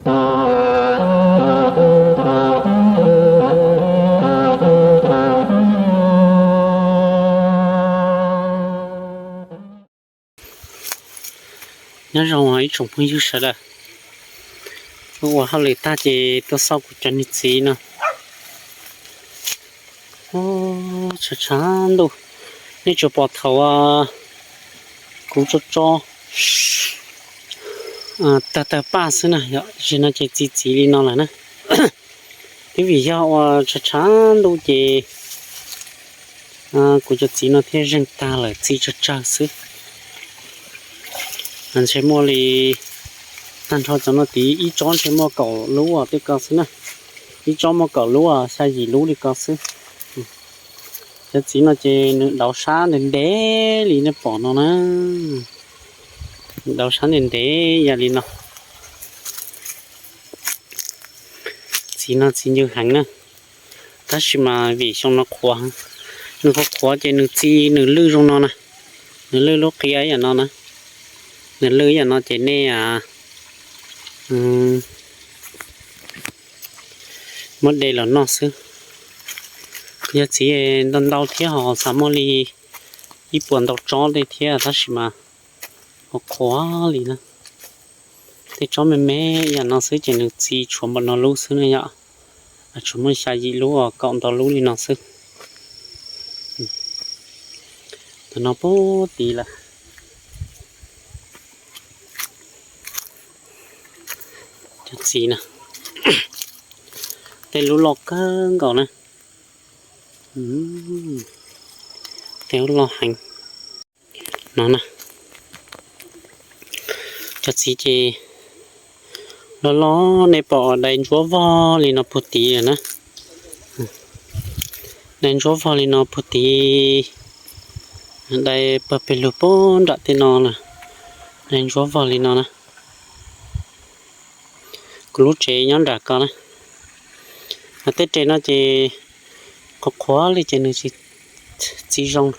Nyob zoo ib tsoom phooj ywg sawv daws, ua hauj lwm tag ces tuaj xauj kuv cov niag txiv no. Tshav tshav ntuj, nej tsuas pom thaum kuv tso tso tawg tawg paj xwb na, yog no ces txi txiv li no lawm na. Twb vim yog ua tshav tshav ntuj ces kuv cov txiv no thiaj zeeg tag lawm, txi tsawg tsawg xwb. Ntshe muaj li tag nrho cov no tid ib tsob ntshe muaj kaum lub tej ko xwb na. Ib tsob muaj kaum lub, xya yim lub li ko xwb. Cov txiv no ces nws dauv sab ntev ntev li nej pom no na. Nws dauv sab ntev ntev yam li no. Txiv no txiv ncw heev na, tab sis mas vim xyoo no qhuav, nws qhuav qhuav ces nws txi nws lwj zoo no na. Nws lwj lub qia yam no na. Nws lwj yam no ces nej muab de los noj xwb. Yog txiv ntau ntau thiab ho xav muaj li ib puas ntau tsob tej thiab tab sis mas qhuav qhuav li na. Tej tsob me me yam no xwb ces nws txi tshuav npaum no lub xwb na yom. Tshuav muaj xya yim lub, kaum ntau lub li no xwb. Tam no pub tid lawm. Cov txiv na, tej lub loj kawg nkaus na. Tej lub loj heev no na. Cov txiv ces loj loj, nej pom dai ntsuab vog li no puag tid lawm na. Dai ntsuab vog li no puag tid, dai pawg pes lug puag nram tej no na. Dai ntsuab vog li no na. Kuv lub tsev nyob nram ko na. Tej res no ces qhuav qhuav li ces nws tsis txi zoo.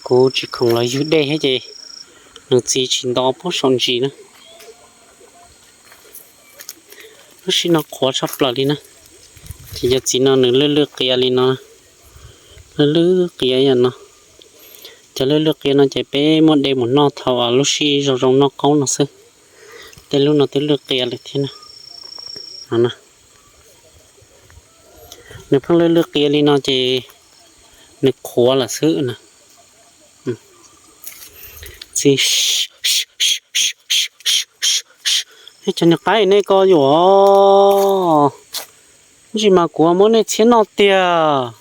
Kuv tsis khoom los ywg dej thiab ces nws txi tsis nto puag saum ntsis na. Lub sij no qhuav tshaj plaws li na. Ces cov txiv no nws lwj lwj qia li no, lwj lwj qia yam no. Cov lwj lwj qia no ces peb muab de mus noj thaum lub sij zoo zoo noj qaub no xwb. Tej lub no twb lwj qia lawm thiab na. Nws pheej lwj lwj qia li no ces nws qhuav lawm xwb na. Txi Ej, cov niag qaib nej ko yuav, ntsis mas kuv muab nej txhiab noj tiag.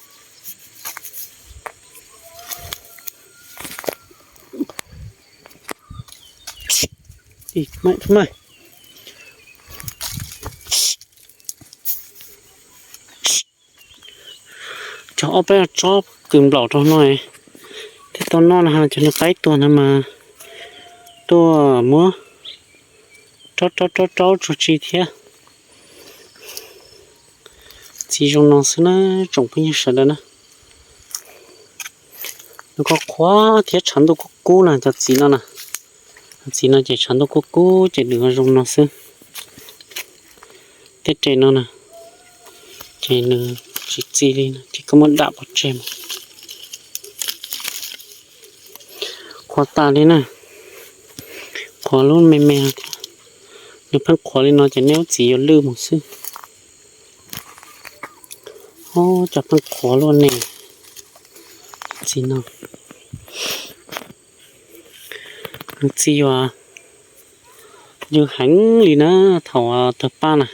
Cog ob peb tsob kws nplaum rau no thiaj tau noj na. Cov niag qaib tuag no mas tuaj muab raub raub raub raub tsuag tsi thiab. Txiv zoo no xwb na tsoom phooj ywg sawv daws na. Nws qhuav qhuav thiab tshav ntuj kub kub na cov txiv no na. Cov txiv no ces tshav ntuj kub kub ces nws zoo no xwb. Tej res no na, ces nws tsis txi li no ces koj muab dam pov tseg mus. Qhuav tas li na, qhuav lub me me no thiab. Nws pheej qhuav li no ces nej lub txiv yuav lwj mus xwb. Ob, cov pheej qhuav luaj ne. Txiv no nws txi yuav ncw heev li na, thaum tawg paj na,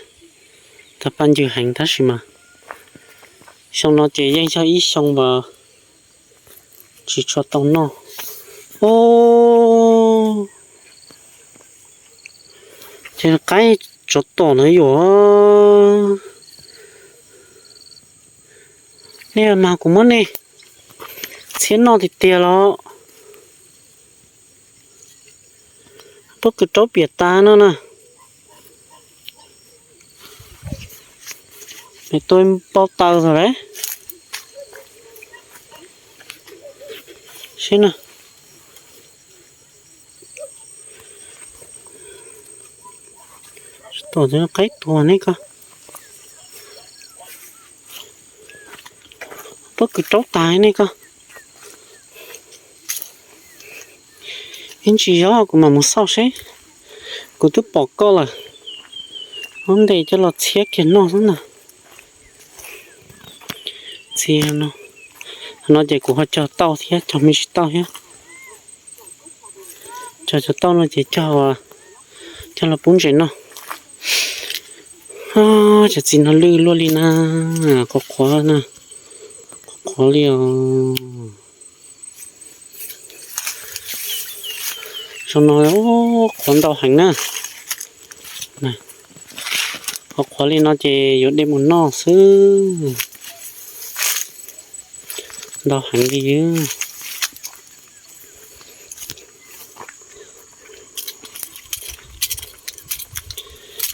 tawg paj ncw heev tab sis mas xyoo no ces yeej yog ib xyoo uas tsis tshua tau noj. Ob, ces qaib tsov tom no yuav, nej mas kuv muab nej txhiab noj tiag tiag los. Pob kws raub piam tas no na. Es tua npau taws tau lawm. Seb na. Tuaj qaib tuag ne koj. Pob kws raub tas ne koj. Ib ntsis zog kuv mam mus xauj seb. Kuv twb pom koj lawm. Ob ntej coj los txhiab kiag noj xwb ntag. Txhiab no, no ces kuv ho cog tauj thiab, cog me ntsis tauj thiab. Cog cov tauj no ces cog, cog los pub ntses noj. Cov txiv no lwj luaj li na, qhuav qhuav na, qhuav qhuav li os. Zoo no qhuav ntau heev na. Qhuav qhuav li no ces yuav de mus noj xwb. Ntau heev li.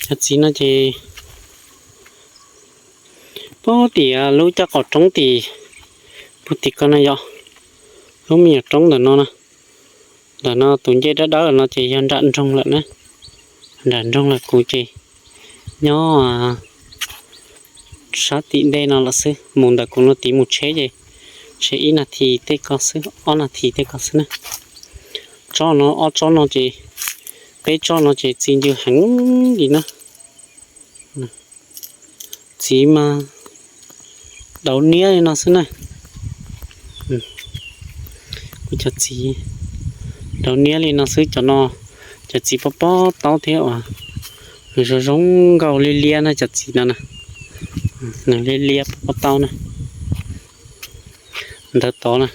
Cov txiv no ces puag tim lub caj qaum roob tim, puag tim ko na yom, lub me nyuam roob ntawm no na. Ntawm no tus ncej dawb dawb no ces yog nram nroog lawm na. Nram nroog lawm, kuv ces nyob sab tim ntej no lawm xwb. Mus ntawm kuv no tiv mus tsheb ces tsheb ib nas this tej ko xwb, ob nas this tej ko xwb na. Tsob no, ob tsob no ces, peb tsob no ces txi ncw heev li na. Txiv mas dauv niab li no xwb na. Kuv cov txiv dauv niab li no xwb, cov no cov txiv pob pob taub thiab uas nws zoo zoo nkauj liab liab na, cov txiv no na. Nws liab liab pob pob taub na. Ntawd tod na,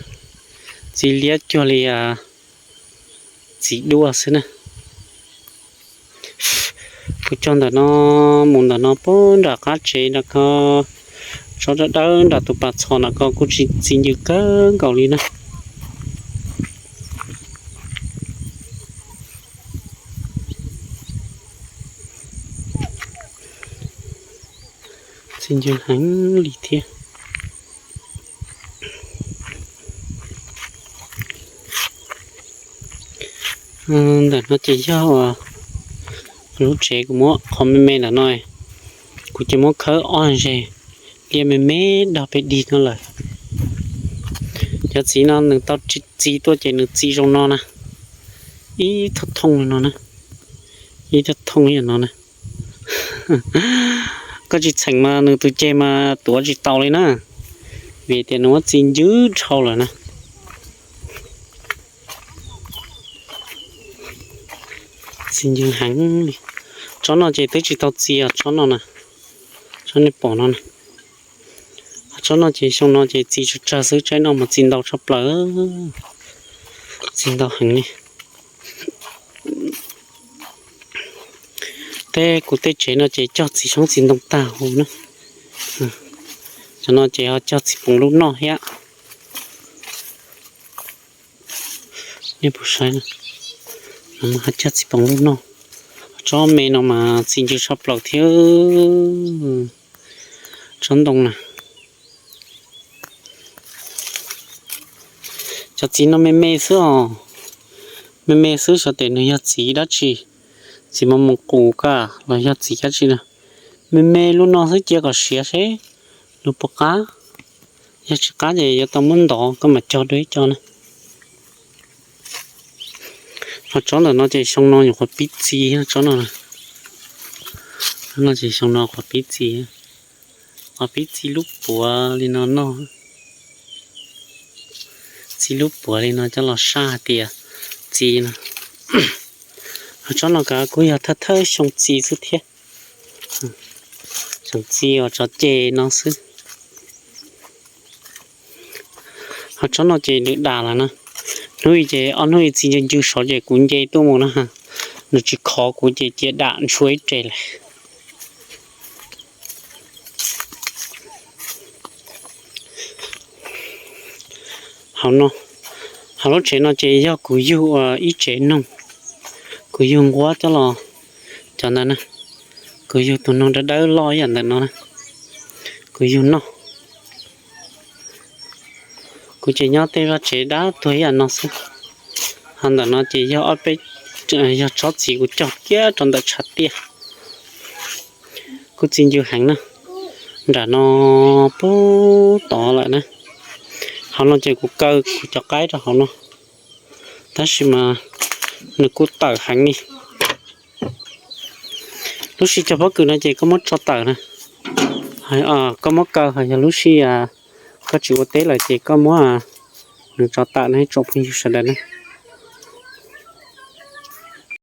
txiv liab cuag li txiv duaj xwb na. Kuv cog ntawm no, mus ntawm no puag nram qab tsev nram ko, tsob dawb dawb nram tus pas txhos nram ko kuj txi ncw kawg nkaus li na. Txi ncw heev li thiab. Ntawm no ces yog lub tsev kuv muab qhov me me ntawm no, kuv ces muab khawb ob zeg liaj me me dog pem dig no lawm. Cov txiv no nws tau txi tuaj ces nws txi zoo no na, ib thaj thooj li no na, ib thaj thooj li no na. Koj tsis txheem mas nws tus ceg mas tuav tsis tau li na, vim tias nws muab txi ncw dhau lawm na. Txi ncw heev li. Tsob no ces twb tsis tau txi os, tsob no na, tsob nej pom no na. Tsob no ces xyoo no ces txi tsawg tsawg xwb, tsaib no mas txi ntau tshaj plaws, txi ntau heev li. Tej kuv tej tsev no ces cog txiv xyoob txiv ntoo tag huv na. Cov no ces ho cog txiv poom lub noj thiab. Nej puas saib, ho cog txiv poom lub noj. Tsob me no mas txi ncw tshaj plaws thiab. Tsob ntoo na. Cov txiv no me me xwb os, me me xwb, xyov tias nws yog txiv dab tsi, txiv mos mos qus ka los yog txiv dab tsi na. Me me lub no xwb, cia kom siav seb nws puas qab. Yog tsis qab ces yuav tau muab ntov, koj mam cog dua ib co na. Ho tsob ntawm no ces xyoo no nyuam qhuav pib txi, tsob no, tsob no ces xyoo no qhuav pib txi, qhuav pib txi lub puav li no noj. Txi lub puav li no coj los saj hais tias txi no. Ho tsob no kav kuj yog thawj thawj xyoo txi xwb thiab. Xyoo txi uas tsov ceg no xwb. Ho tsob no ces nws dam lawm na. Hnub i ces ob hnub i txi ncw ncw sov ces kuv nce tuaj mus na, nws tsis khov kuv ces cia dam ntshua ib re lawm. Hauv no, hauv lub tsev no ces yog kuv yug ib tsev noog, kuv yug nquab coj los, cov ntawd na, kuv yug tus noog dawb dawb loj ib yam ntawm no na, kuv yug noj. Kuv ces nyob tej vaj tsev dab tuag ib yam no xwb. Ho ntawm no ces yog ob peb, yog tsob txiv kuv cog kiag rau ntawm tshav tiaj. kuj txi ncw heev na. Nram no pub tod lawm na. Hauv no ces kuv kaw kuv cov qaib rau hauv no, tab sis mas nws kuj tawm heev li. Lub sij cog pob kws no ces koj muab tso tawm na, koj muab kaw, ho yog lub sij koj tsis ua teb lawm ces koj muab nws tso tawm na ib tsoom phooj ywg sawv daws na.